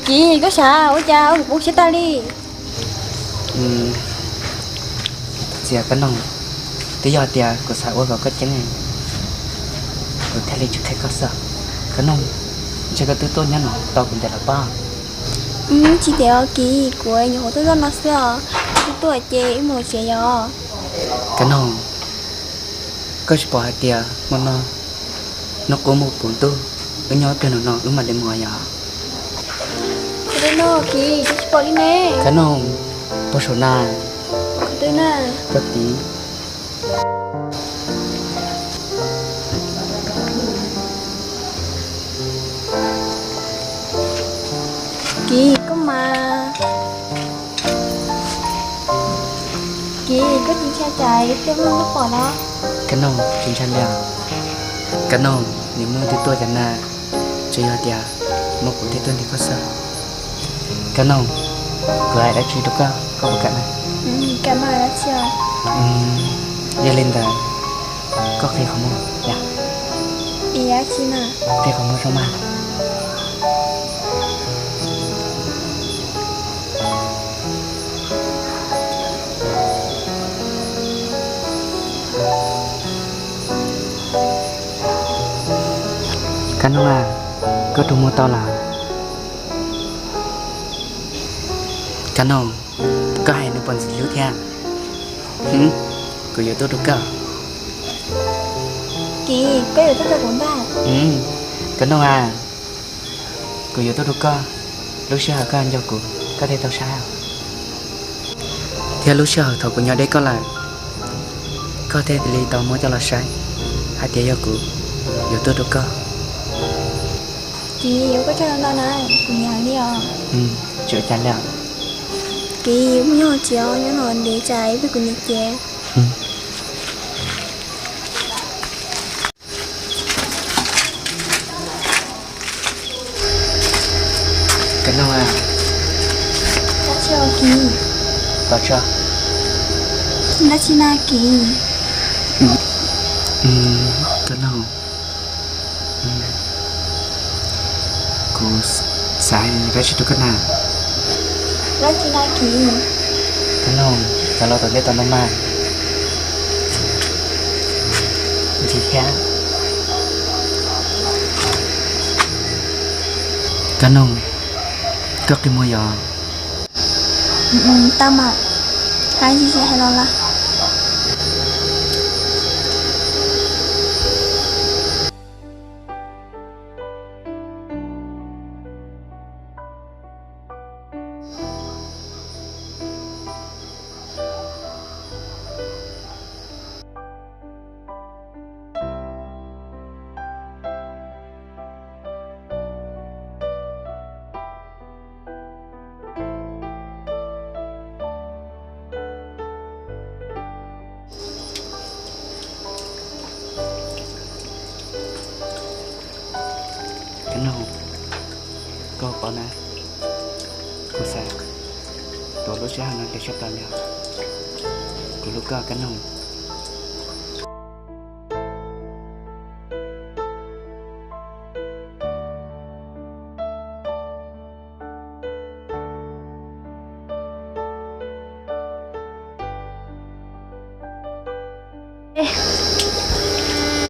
Kiv, koj xav ua cas ua kuv poob siab tag li? Txiv Kab Noog, twb yog tias kuv xav ua kom koj ceeb, kuv thiaj li tsis qhia koj xwb. Kab Noog, ntshe koj twb tuaj nyob no tau kuv ntev lawm pob? Tsis ntev os Kiv, kuv nyuam qhuav tuaj zoj no xwb os. Twb tuaj ces wb mus tsev yom. Kab Noog, koj tsis pom hais tias hmo no hnub qub mus puv ntuj, wb nyob ib pliag no no wb mam li mus yom. Kab Noog, Kiv, koj tsis pom li ne. Kab Noog, pog saum na. Koj tid. Kiv, koj mas. Kiv, koj tsis ntshai cas tej mloog koj pom los? Kab Noog, tsis ntshai li os. Kab Noog, niam mloog twb tuaj cas na, tsuas yog tias muaj kuv thiaj tuaj nrog koj xwb. Kab Noog, kuv hais dab tsi rau koj, koj puas kam na? Yog li ntawd, koj qhib qhov muag, qhib qhov muag zoo mas. Kab Noog a, koj rua muag tau lawm. Kab Noog, koj hais nws puas ntxim hlub thiab? Kuv yuav tuaj rau koj. Kiv, koj yuav tuaj rau kuv ntag. Kab Noog a, kuv yuav tuaj rau koj, lub sij hawm koj nco kuv koj thiaj tau saib, thiab lub sij hawm thaum kuv nyob deb koj lawm, koj thiaj li tau muab coj los saib hais tias yog kuv yuav tuaj rau koj. Kiv, ua koj tsaug ntau na, kuv nyiam heev li os. Tsis ua cas li os. Kiv, mus nyob hauv tsev os, nyob no ntev tsam ib pliag kuv niam ces. Kab Noog a. Dab tsi os Kiv? Tos tso. Dab tsi na Kiv? Kab Noog, kuv xav hais dab tsi rau koj na. Dab tsi na Kiv? Kab Noog, cov laus tom ntej tom no mas ntxim thiab. Kab Noog, koj qhib muag yom. Tau mas, hais ntsis ces hais los lawm. Kab Noog, koj paub na, kuv xav tuav lub sij hawm no tes sab tod li. Kuv hlub koj Kab Noog.